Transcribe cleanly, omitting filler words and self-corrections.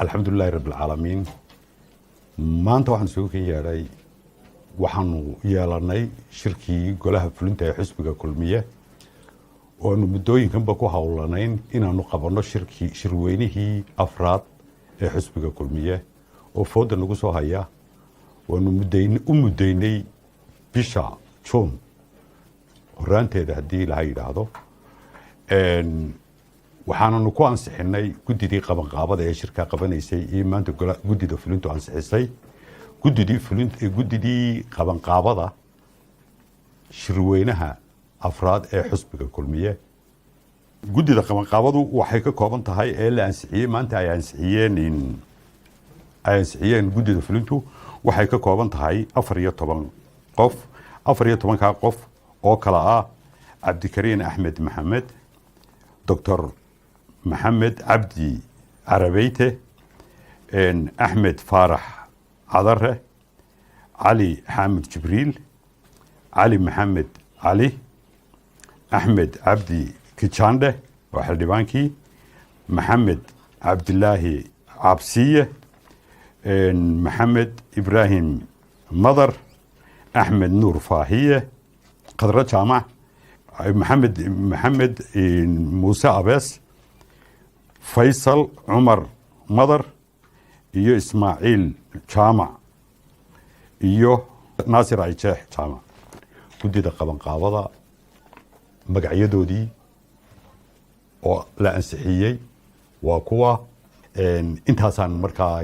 Alxamdulilahi rabbilcaalamiin. Maanta waxaan isugu kan yeedhay, waxaanu yeelanay shirkii golaha fulinta ee xisbiga Kulmiye, oanu muddooyinkanba ku howlanayn inaanu qabanno shirkii shirweynihii afraad ee xisbiga Kulmiye oo fooda nagu soo haya. Waanu u muddaynay bisha Juun horaanteeda, haddii Ilaha yidhaahdo. Waxaananu ku ansixinay guddidii qabanqaabada ee shirkaa qabanaysay iyo maanta guddida fulintu ansixisay guddidii fulin, guddidii qabanqaabada shirweynaha afraad ee xisbiga Kulmiye. Guddida qabanqaabadu waxay ka kooban tahay ee la ansixiyey maanta, ay ansixiyeen guddida fulintu, waxay ka kooban tahay 14 qof. 14-kaa qof oo kala ah Cabdikariin Axmed Maxamed, Doctor Maxamed Cabdi Carabeyte, Axmed Faarax Cadare, Cali Xaamud Jibriil, Cali Maxamed Cali, Axmed Cabdi Kijandhe waa xildhibaankii, Maxamed Cabdilaahi Cabsiye, Maxamed Ibraahim Madar, Axmed Nuur Faahiye, Khadro Jaamac, Maxamed Muuse Abees, Faysal Cumar Madar iyo Ismaaciil Jaamac iyo Naasir Ayjeex Jaamac. Guddida qabanqaabada magacyadoodii oo la ansixiyey waa kuwa intaasaan markaa.